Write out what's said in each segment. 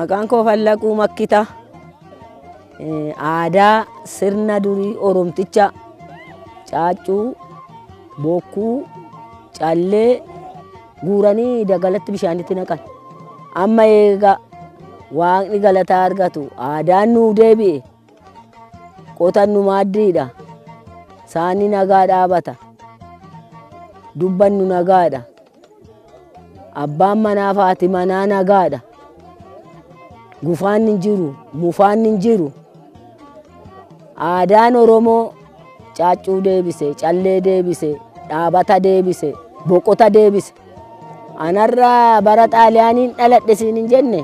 Maqaan koo Fallaquu Makkita. Aadaa sirna durii Oromticha caaccuu, bokkuu, callee guuranii dagalatti bishaanitti naqan. Amma eega waaqni galataa argatu aadaan nuu deebi'e. Qotannu maaddiidha. Saani nagaa dhaabata. Dubbannu nagaadha. Abbaan manaa fi haati manaa nagaadha. Gufaan hin jiru, mufaan hin jiru. Aadaan Oromoo caaccuu deebise, callee deebise, dhaabata deebise, boqota deebise. Anarraa bara Xaaliyaaniin dhaladhe siin hin jenne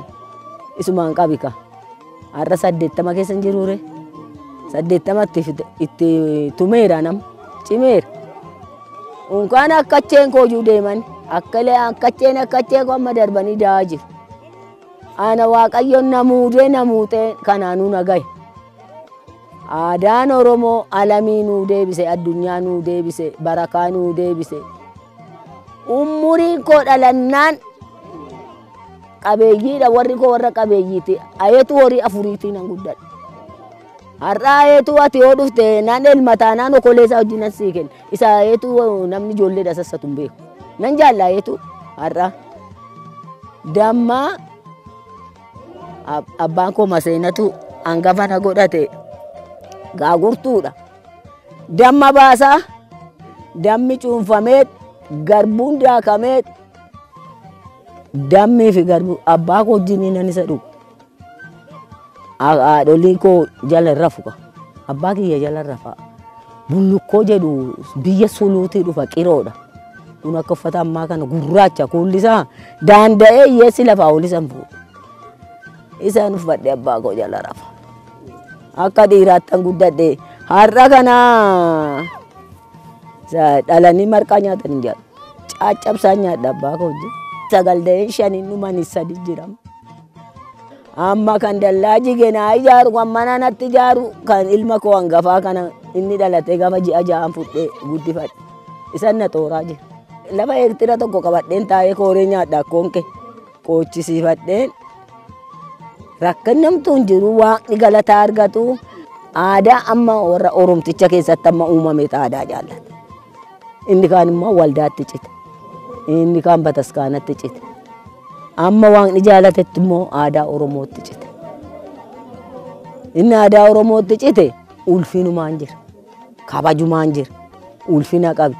isumaan qabika. Har'a 80 keessa hin jiruure. 80 itti tumeera nama cimeera. Unkaan akkacheen koojuu deeman akkacheen akkachee koo amma darbanii da'aa jiru. Ana Waaqayyoon namuudee namuutee kanaanuu na gahe. Aadaan Oromoo alamii nuu deebise, addunyaa nuu deebise, barakaa nuu deebise. Umuriin koo dhalannaan qabeeyyiidha, warri koo warra qabeeyyiiti. Ayeetu horii afuriitiin nan guddadhe. Har'a ayeetu ati yoo dhufte nan elma taanaan okoleesaa wajjin nan sii kenna. Isa ayeetu namni ijoolleedha sassatu hin beeku. Nan jaalla ayeetu har'a. Dammaa abbaan koo maseenatu hangafa na godhate gaagurtuudha. Damma baasaa, dammi cuunfamee, garbuun daakamee, dammii fi garbuu abbaa koo wajjin nan isa dhugu. Haadholii koo jala rafu, abbaa kiyya jala rafa. Bullukkoo jedhu biyya suluutii dhufa qiroodha. Kun akka uffata ammaa kana gurraacha kuulli isaa daanda'ee hiyyeessi lafaa ol isan fuudhu. Isaan uffadhe abbaa koo jala rafa. Akka dhiiraattan guddadhe har'a kana dhalanii marqaa nyaatan hin jedhu. Caccabsaan nyaadha abbaa koo wajjin. 9 da'ee 5 dhumanii 3 jira. Amma kan dallaa jige naa ijaaru, kan mana natti ijaaru, kan ilma koo hangafaa kana inni dhalatee gaafa ji'a 6 fudhee guddifadhe. Isan na xooraa jira. Lafa heektira tokko qabadheen taa'ee kooree nyaadha akkoon kee qoochisiifadheen rakkanamtuu hin jiru waaqni galataa argatu. Aadaa amma warra Oromticha keessatti amma uumame aadaa jaallata. Inni kaan immoo waldaatti cita. Inni kaan bataskaanatti cita. Amma waaqni jaalatetti immoo aadaa Oromootti cite. Inni aadaa Oromootti cite ulfinumaan jira. Kabajumaan jira. Ulfina qabdi.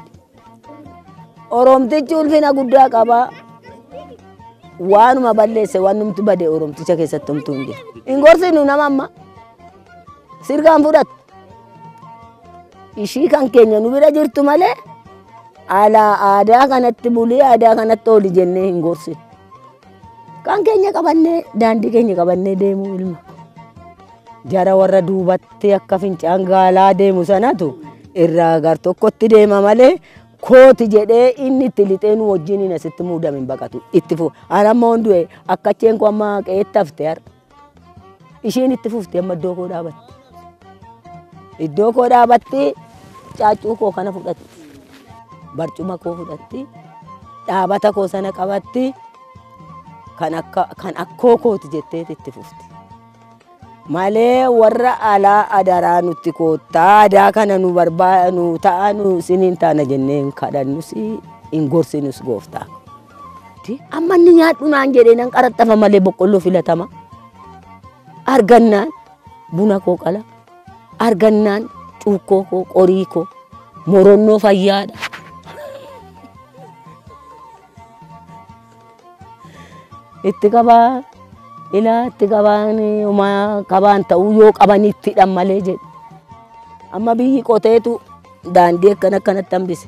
Oromtichi ulfina guddaa qaba. Waanuma balleesse waanumti bade Oromticha keessatti homtuu hin jiru. Hin gorsinu nama amma. Sirgaan fudhatu. Ishii kan keenya nu bira jirtu malee alaa aadaa kanatti bulii aadaa kanatti ooli jennee hin gorsinu. Kan keenya qabannee daandii keenya qabannee deemuu ilma. Jara warra duubatti akka fincaan gaalaa deemu sanatu irraa gar tokkotti deema malee kooti jedhee inni itti lixee nu wajjin hin asitti muudame hin baqatu. Itti fufu. Ani amma hundu'e akkacheen koo amma qe'eetti hafte har'a. Isheen itti fufte amma iddoo koo dhaabatti. Iddoo koo dhaabatti caaccuu koo kana fudhatti. Barcuma koo fudhatti. Dhaabata koo sana qabatti. Kan akka kan akkoo kooti jettee itti fufti. Malee warra alaa adaraa nutti koottaa aadaa kana nu barbaadu ta'a nu isiniin taana jennee hin kadhannus hin gorsinus gooftaa. Amma inni nyaadhu naan jedhee nan qaraxxafa malee boqqolloo filatama. Argannaan buna koo qala. Argannaan cuukkoo koo qorii koo moronnoo fayyaadha. Itti qabaa ilaa itti qabaan homaa qabaan ta'uu yoo qaban itti hidhan malee jedhe. Amma biyyi qoteetu daandii akkana akkanatti hambise.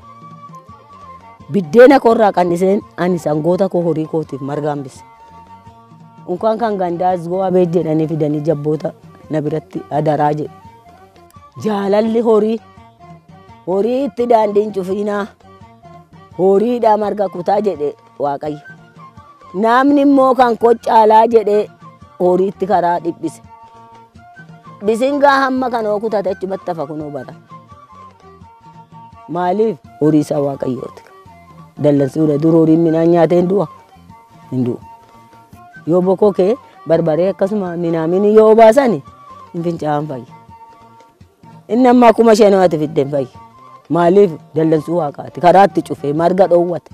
Biddeena koorraa qanniseen ani sangoota koo horii kootiif marga hambise. Unkaan kan gandaa asgoo abeet jedhanii fidanii jabboota na biratti adaraa jedhe. Jaalalli horii horii itti daandiin cufinaa horiidhaa marga kutaa jedhe Waaqayyo. Namni immoo kan koccaalaa jedhee horiitti karaa dhiphise. Bisingaa hamma kanoo kutate achumatti hafa kunoo bara. Maaliif horii isaa Waaqayyooti. Dallansuudha dur horiin midhaan nyaatee hin du'a. Hin du'u. Yoo bokokee Barbaree akkasuma minaamini yoo obaasan hin fincaa'an fayya. Inni amma 5000 ati fidde hin fayya. Maaliif dallansuu waaqaati? Karaatti cufee marga dhoowwate.